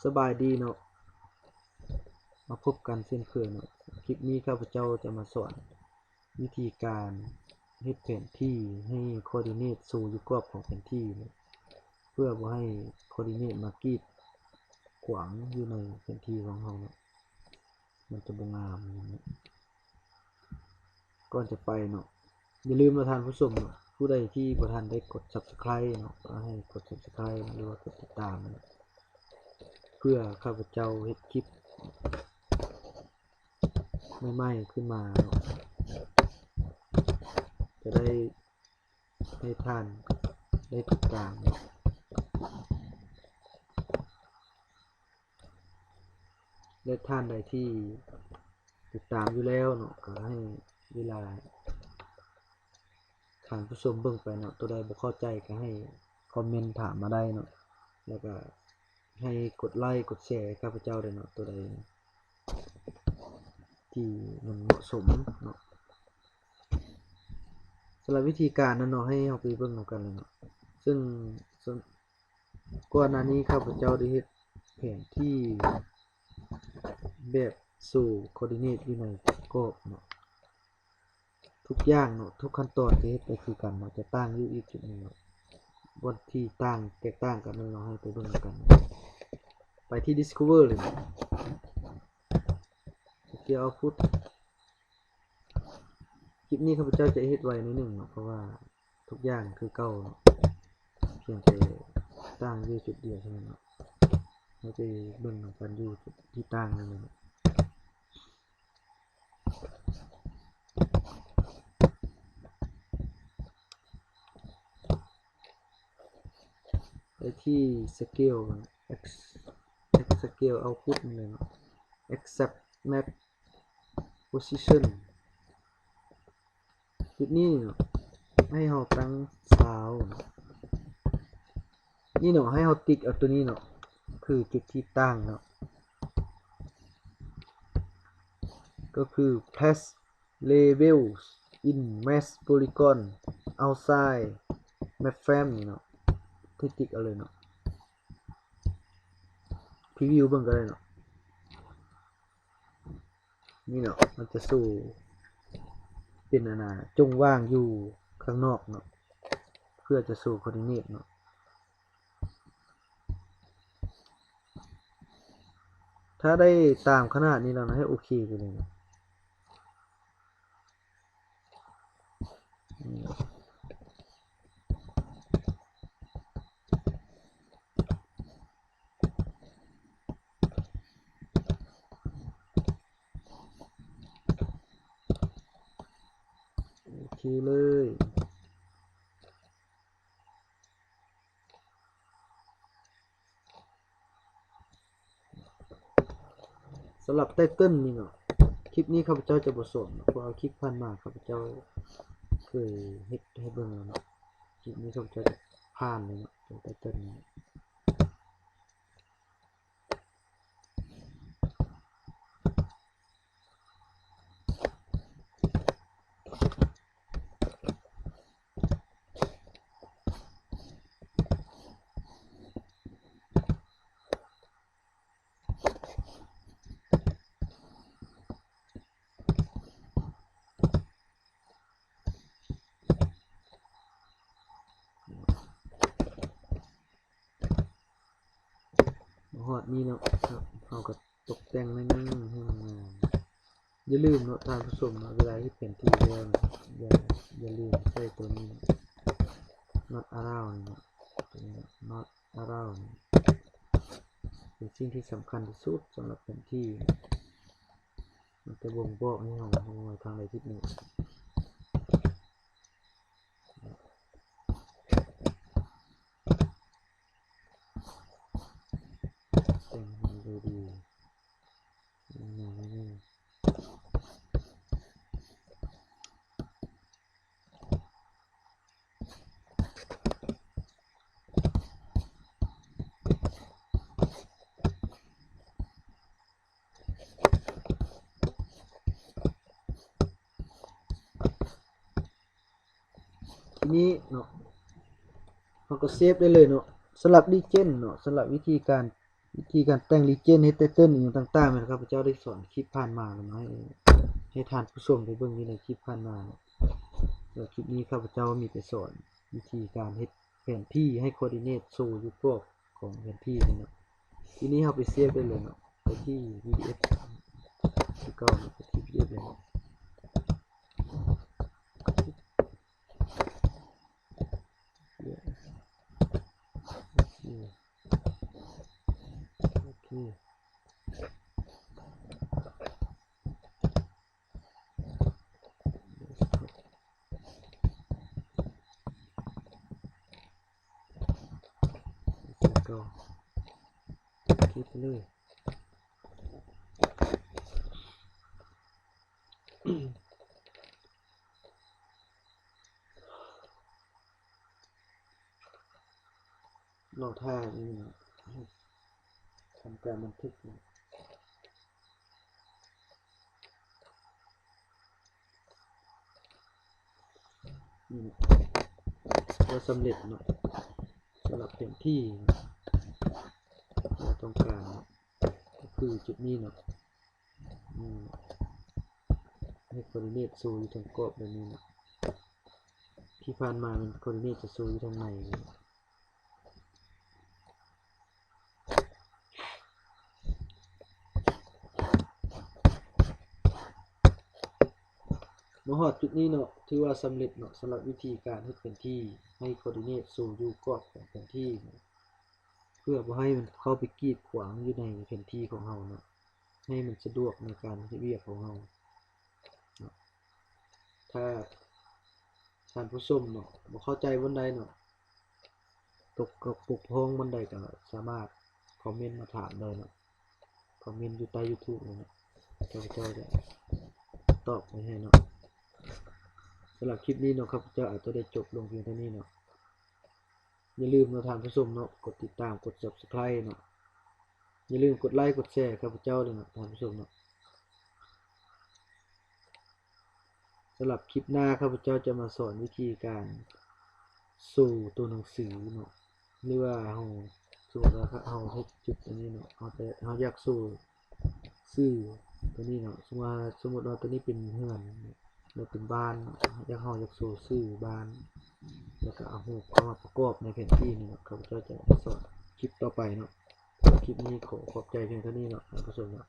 ສະບາຍດີເນາະ ມາພົບກັນເຊັ່ນເຄີຍເນາະ. ຄລິບນີ້ຂ້າພະເຈົ້າຈະມາສອນວິທີການເຮັດແຜນທີ່ໃຫ້ຄອດີເນດໂຊຢູ່ກອບຂອງແຜນທີ່ເນາະ ເພື່ອບໍ່ໃຫ້ຄອດີເນດມາກີດຂວາງຢູ່ໃນແຜນທີ່ຂອງເຮົາເນາະ ມັນຈະບໍ່ງາມເນາະ. ກ່ອນຈະໄປເນາະ ຢ່າລືມເນາະທ່ານຜູ້ຊົມເນາະ ຜູ້ໃດທີ່ບໍ່ທັນໄດ້ກົດ Subscribe ເນາະ ກໍໃຫ້ກົດ Subscribe ຫຼືວ່າກົດຕິດຕາມເນາະ ເພື່ອຂ້າພະເຈົ້າເຮັດຄລິບໃໝ່ໆຂຶ້ນມາເນາະ ຈະໄດ້ໃຫ້ທ່ານໄດ້ຕິດຕາມເນາະ. ແລະ ທ່ານໃດທີ່ຕິດຕາມຢູ່ແລ້ວເນາະ ກໍໃຫ້ເວລາທ່ານຜູ້ຊົມເບິ່ງໄປເນາະ ຕົວໃດບໍ່ເຂົ້າໃຈກໍໃຫ້ຄອມເມັນຖາມມາໄດ້ເນາະ ແລ້ວກໍໃຫ້ກົດໄລກົດແຊໃຫ້ຂ້າພະເຈົ້າໄດ້ເນາະ ຕົວໃດທີ່ມັນເໝາະສົມເນາະ. ສຳລັບວິທີການນັ້ນເນາະ ໃຫ້ເຮົາໄປເບິ່ງນຳກັນເລີຍເນາະ ເຊິ່ງ ເຊິ່ງ ກ່ອນໜ້ານີ້ຂ້າພະເຈົ້າໄດ້ເຮັດແຜນທີ່ແບບໂຊຄອດີເນດຢູ່ໃນກອບເນາະ ທຸກຢ່າງເນາະ ທຸກຂັ້ນຕອນຈະເຮັດໄປຄືກັນເນາະ ຈະຕ່າງຢູ່ອີກຈຸດໜຶ່ງເນາະ ບ່ອນທີ່ຕ່າງ ແຕກຕ່າງກັນນັ້ນເນາະ ເຮົາໄປເບິ່ງນຳກັນເນາະ. ໄປທີ່ Discover ເລີຍເນາະ Scale Output. ຄລິບນີ້ຂ້າພະເຈົ້າຈະເຮັດໄວໜ້ອຍໜຶ່ງເນາະ ເພາະວ່າທຸກຢ່າງຄືເກົ່າເນາະ ພຽງແຕ່ຕ່າງຢູ່ຈຸດດຽວເທົ່ານັ້ນເນາະ. ເຮົາໄປເບິ່ງນຳກັນຢູ່ຈຸດທີ່ຕ່າງນັ້ນເນາະ. ໄປທີ່ Scale X X Scale Output ນີ້ເນາະ Exact Map Position ຈຸດນີ້ເນາະ ໃຫ້ເຮົາຕັ້ງຊາວເນາະ ນີ້ເນາະ ໃຫ້ເຮົາຕິກເອົາຕົວນີ້ເນາະ ຄືຈຸດທີ່ຕ່າງເນາະ ກໍຄື Place Levels in Mask Polygon Outside Map Frame ນີ້ເນາະ ຕິກເອົາເລີຍເນາະ ພຣີວິວເບິ່ງກໍໄດ້ເນາະ. ນີ້ເນາະ ມັນຈະໂຊເປັນອັນນ່າ ຈົ່ງວ່າງຢູ່ຂ້າງນອກເນາະ ເພື່ອຈະໂຊຄອດີເນດເນາະ. ຖ້າໄດ້ຕາມຂະໜາດນີ້ແລ້ວນະ ໃຫ້ໂອເຄໄປເລີຍເນາະ. ໂອເຄເລີຍ. ສຳລັບໄຕເຕິນນີ້ເນາະ ຄລິບນີ້ຂ້າພະເຈົ້າຈະບໍ່ສອນເນາະ ເພາະວ່າຄລິບຜ່ານມາຂ້າພະເຈົ້າເຄີຍເຮັດໃຫ້ເບິ່ງແລ້ວເນາະ. ຄລິບນີ້ຂ້າພະເຈົ້າຈະຜ່ານເລີຍເນາະ ຕົວໄຕເຕິນນີ້. ມາຮອດນີ້ເນາະ ເຮົາກໍຕົກແຕ່ງໜ້ອຍໜຶ່ງໃຫ້ມັນງາມ. ຢ່າລືມເນາະທ່ານຜູ້ຊົມເນາະ ເວລາເຮັດແຜນທີ່ແລ້ວເນາະ ຢ່າ ຢ່າລືມໃສ່ຕົວນີ້ເນາະ Not Allow ນີ້ເນາະ ຕົວນີ້ເນາະ Not Allow ນີ້ເປັນສິ່ງທີ່ສຳຄັນທີ່ສຸດສຳລັບແຜນທີ່. ມັນຈະບົ່ງບອກໃຫ້ເຮົາຮູ້ວ່າທາງໃດທິດໜຶ່ງ. ແຕ່ງໃຫ້ມັນດູດີ ງາມໆ. ທີນີ້ເນາະ ເຮົາກໍເຊບໄດ້ເລີຍເນາະ. ສຳລັບ Legend ເນາະ ສຳລັບວິທີການ ວິທີການແຕ່ງ Legend ເຮັດ Title ອີ່ຫຍັງຕ່າງໆ ແມ່ນຂ້າພະເຈົ້າໄດ້ສອນຄລິບຜ່ານມາແລ້ວເນາະ ໃຫ້ ໃຫ້ທ່ານຜູ້ຊົມໄດ້ເບິ່ງຢູ່ໃນຄລິບຜ່ານມາເນາະ. ແລ້ວຄລິບນີ້ຂ້າພະເຈົ້າມີແຕ່ສອນວິທີການເຮັດແຜນທີ່ໃຫ້ coordinate ໂຊຢູ່ກອບຂອງແຜນທີ່ນີ້ເນາະ. ທີນີ້ເຮົາໄປ save ໄດ້ເລີຍເນາະ ໄປທີ່ PDF ຄືເກົ່າເນາະ ໄປທີ່ PDF ເລີຍເນາະ. ໂອເຄ ເກັບໄປເລີຍ. ລໍຖ້ານີ້ເນາະ ທຳການບັນທຶກເນາະ. ນີ້ເນາະ ກໍສຳເລັດເນາະ ສຳລັບແຜນທີ່ທີ່ເຮົາຕ້ອງການເນາະ ກໍຄືຈຸດນີ້ເນາະ. ອືມ ໃຫ້ coordinate ໂຊຢູ່ທາງກອບແບບນີ້ເນາະ. ທີ່ຜ່ານມາແມ່ນ coordinate ຈະໂຊຢູ່ທາງໃນ. ມາຮອດຈຸດນີ້ເນາະ ຖືວ່າສຳເລັດເນາະ ສຳລັບວິທີການເຮັດແຜນທີ່ໃຫ້ coordinate ໂຊຢູ່ກອບຂອງແຜນທີ່ເນາະ ເພື່ອບໍ່ໃຫ້ມັນເຂົ້າໄປກີດຂວາງຢູ່ໃນແຜນທີ່ຂອງເຮົາເນາະ ໃຫ້ມັນສະດວກໃນການເຮັດວຽກຂອງເຮົາເນາະ. ຖ້າທ່ານຜູ້ຊົມເນາະ ບໍ່ເຂົ້າໃຈບ່ອນໃດເນາະ ຕົກ ຕົກບົກຜ່ອງບ່ອນໃດ ກໍສາມາດຄອມເມັນມາຖາມໄດ້ເນາະ ຄອມເມັນຢູ່ໃຕ້ YouTube ນີ້ເນາະ ຂ້າພະເຈົ້າຈະຕອບໃຫ້ເນາະ. ສຳລັບຄລິບນີ້ເນາະ ຂ້າພະເຈົ້າອາດຈະໄດ້ຈົບລົງພຽງເທົ່ານີ້ເນາະ. ຢ່າລືມເນາະທ່ານຜູ້ຊົມເນາະ ກົດຕິດຕາມ ກົດ Subscribe ເນາະ. ຢ່າລືມກົດໄລ ກົດແຊ ຂ້າພະເຈົ້າເດີເນາະທ່ານຜູ້ຊົມເນາະ. ສຳລັບຄລິບໜ້າ ຂ້າພະເຈົ້າຈະມາສອນວິທີການໂຊໂຕໜັງສືເນາະ ຫຼືວ່າເຮົາ ສົມມຸດວ່າເຮົາເຮັດຈຸດຕົວນີ້ເນາະ ເຮົາແຕ່ ເຮົາຢາກໂຊຊື່ຕົວນີ້ເນາະ ສົມມຸດວ່າ ສົມມຸດວ່າຕົວນີ້ເປັນເຮືອນ ຫຼືເປັນບ້ານເນາະ ຢາກ ເຮົາຢາກໂຊຊື່ບ້ານ ແລ້ວກໍເອົາຮູບເຂົ້າມາປະກອບໃນແຜນທີ່ນີ້ເນາະ ຂ້າພະເຈົ້າຈະສອນຄລິບຕໍ່ໄປເນາະ. ຄລິບນີ້ຂໍຂອບໃຈພຽງເທົ່ານີ້ເນາະທ່ານຜູ້ຊົມເນາະ.